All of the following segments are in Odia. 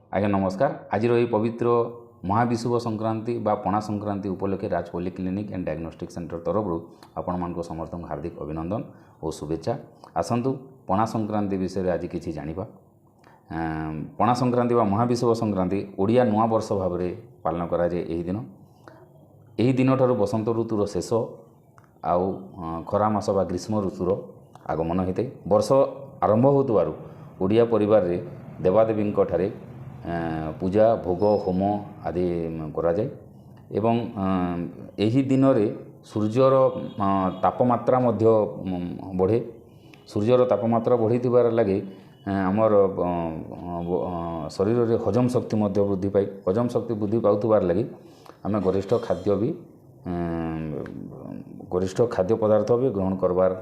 ଆଜ୍ଞା ନମସ୍କାର। ଆଜିର ଏହି ପବିତ୍ର ମହାବିଷୁବ ସଂକ୍ରାନ୍ତି ବା ପଣା ସଂକ୍ରାନ୍ତି ଉପଲକ୍ଷେ Raj polyclinic and diagnostic centre ତରଫରୁ ଆପଣମାନଙ୍କୁ ସମସ୍ତଙ୍କୁ ହାର୍ଦ୍ଦିକ ଅଭିନନ୍ଦନ ଓ ଶୁଭେଚ୍ଛା। ଆସନ୍ତୁ ପଣା ସଂକ୍ରାନ୍ତି ବିଷୟରେ ଆଜି କିଛି ଜାଣିବା। ପଣା ସଂକ୍ରାନ୍ତି ବା ମହାବିଷୁବ ସଂକ୍ରାନ୍ତି ଓଡ଼ିଆ ନୂଆ ବର୍ଷ ଭାବରେ ପାଳନ କରାଯାଏ। ଏହି ଦିନ, ଏହି ଦିନଠାରୁ ବସନ୍ତ ଋତୁର ଶେଷ ଆଉ ଖରା ମାସ ବା ଗ୍ରୀଷ୍ମ ଋତୁର ଆଗମନ ହୋଇଥାଏ। ବର୍ଷ ଆରମ୍ଭ ହେଉଥିବାରୁ ଓଡ଼ିଆ ପରିବାରରେ ଦେବାଦେବୀଙ୍କ ଠାରେ ପୂଜା, ଭୋଗ, ହୋମ ଆଦି କରାଯାଏ ଏବଂ ଏହି ଦିନରେ ସୂର୍ଯ୍ୟର ତାପମାତ୍ରା ମଧ୍ୟ ବଢ଼େ। ସୂର୍ଯ୍ୟର ତାପମାତ୍ରା ବଢ଼ିଥିବାର ଲାଗି ଆମର ଶରୀରରେ ହଜମ ଶକ୍ତି ମଧ୍ୟ ବୃଦ୍ଧି ପାଏ। ହଜମ ଶକ୍ତି ବୃଦ୍ଧି ପାଉଥିବାର ଲାଗି ଆମେ ଗରିଷ୍ଠ ଖାଦ୍ୟ ବି, ଗରିଷ୍ଠ ଖାଦ୍ୟ ପଦାର୍ଥ ବି ଗ୍ରହଣ କରବାର୍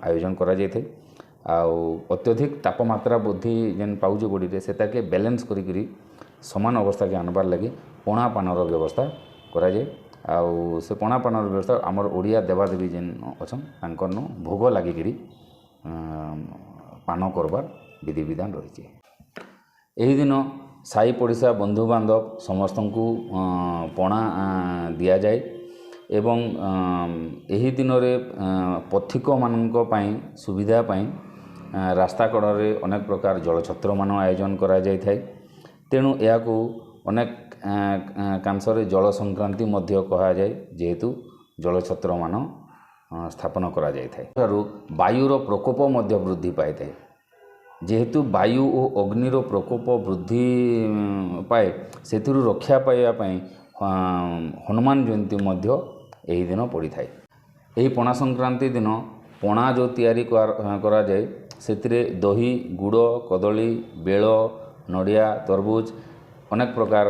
ଆୟୋଜନ କରାଯାଇଥାଏ। ଆଉ ଅତ୍ୟଧିକ ତାପମାତ୍ରା ବୃଦ୍ଧି ଯେନ୍ ପାଉଛେ ବଡ଼ିରେ, ସେଟାକେ ବାଲାନ୍ସ କରିକିରି ସମାନ ଅବସ୍ଥାକେ ଆଣବାର୍ ଲାଗି ପଣା ପାନର ବ୍ୟବସ୍ଥା କରାଯାଏ। ଆଉ ସେ ପଣା ପାନର ବ୍ୟବସ୍ଥା ଆମର ଓଡ଼ିଆ ଦେବାଦେବୀ ଯେନ୍ ଅଛନ୍, ତାଙ୍କର୍ନୁ ଭୋଗ ଲାଗିକିରି ପାନ କରବାର୍ ବିଧିବିଧାନ ରହିଛି। ଏହି ଦିନ ସାହି ପଡ଼ିଶା, ବନ୍ଧୁବାନ୍ଧବ ସମସ୍ତଙ୍କୁ ପଣା ଦିଆଯାଏ ଏବଂ ଏହି ଦିନରେ ପଥିକମାନଙ୍କ ପାଇଁ ସୁବିଧା ପାଇଁ ରାସ୍ତା କଡ଼ରେ ଅନେକ ପ୍ରକାର ଜଳଛତ୍ରମାନ ଆୟୋଜନ କରାଯାଇଥାଏ। ତେଣୁ ଏହାକୁ ଅନେକ କାଂଶରେ ଜଳ ସଂକ୍ରାନ୍ତି ମଧ୍ୟ କୁହାଯାଏ, ଯେହେତୁ ଜଳଛତ୍ରମାନ ସ୍ଥାପନ କରାଯାଇଥାଏ। ଠାରୁ ବାୟୁର ପ୍ରକୋପ ମଧ୍ୟ ବୃଦ୍ଧି ପାଇଥାଏ। ଯେହେତୁ ବାୟୁ ଓ ଅଗ୍ନିର ପ୍ରକୋପ ବୃଦ୍ଧି ପାଏ, ସେଥିରୁ ରକ୍ଷା ପାଇବା ପାଇଁ ହନୁମାନ ଜୟନ୍ତୀ ମଧ୍ୟ ଏହି ଦିନ ପଡ଼ିଥାଏ। ଏହି ପଣା ସଂକ୍ରାନ୍ତି ଦିନ ପଣା ଯେଉଁ ତିଆରି କରାଯାଏ, ସେଥିରେ ଦହି, ଗୁଡ଼, କଦଳୀ, ବେଳ, ନଡ଼ିଆ, ତରଭୁଜ, ଅନେକ ପ୍ରକାର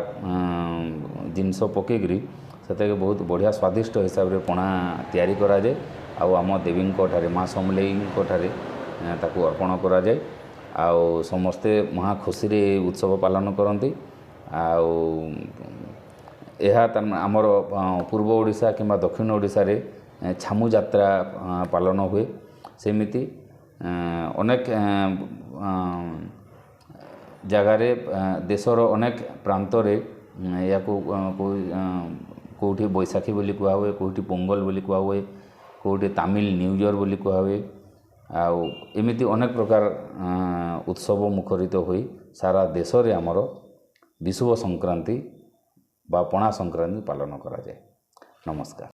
ଜିନିଷ ପକେଇକିରି ସେଟାକେ ବହୁତ ବଢ଼ିଆ ସ୍ୱାଦିଷ୍ଟ ହିସାବରେ ପଣା ତିଆରି କରାଯାଏ। ଆଉ ଆମ ଦେବୀଙ୍କ ଠାରେ, ମା ସମଲେଇଙ୍କ ଠାରେ ତାକୁ ଅର୍ପଣ କରାଯାଏ ଆଉ ସମସ୍ତେ ମହା ଖୁସିରେ ଉତ୍ସବ ପାଳନ କରନ୍ତି। ଆଉ ଏହା ଆମର ପୂର୍ବ ଓଡ଼ିଶା କିମ୍ବା ଦକ୍ଷିଣ ଓଡ଼ିଶାରେ ଛାମୁ ଯାତ୍ରା ପାଳନ ହୁଏ, ସେମିତି ଅନେକ ଜାଗାରେ, ଦେଶର ଅନେକ ପ୍ରାନ୍ତରେ ଏହାକୁ କେଉଁଠି ବୈଶାଖୀ ବୋଲି କୁହା ହୁଏ, କେଉଁଠି ପୋଙ୍ଗଲ ବୋଲି କୁହା ହୁଏ, କେଉଁଠି ତାମିଲ ନ୍ୟୁ ଇୟର୍ ବୋଲି କୁହା ହୁଏ। ଆଉ ଏମିତି ଅନେକ ପ୍ରକାର ଉତ୍ସବ ମୁଖରିତ ହୋଇ ସାରା ଦେଶରେ ଆମର ବିଷୁବ ସଂକ୍ରାନ୍ତି ବା ପଣା ସଂକ୍ରାନ୍ତି ପାଳନ କରାଯାଏ। ନମସ୍କାର।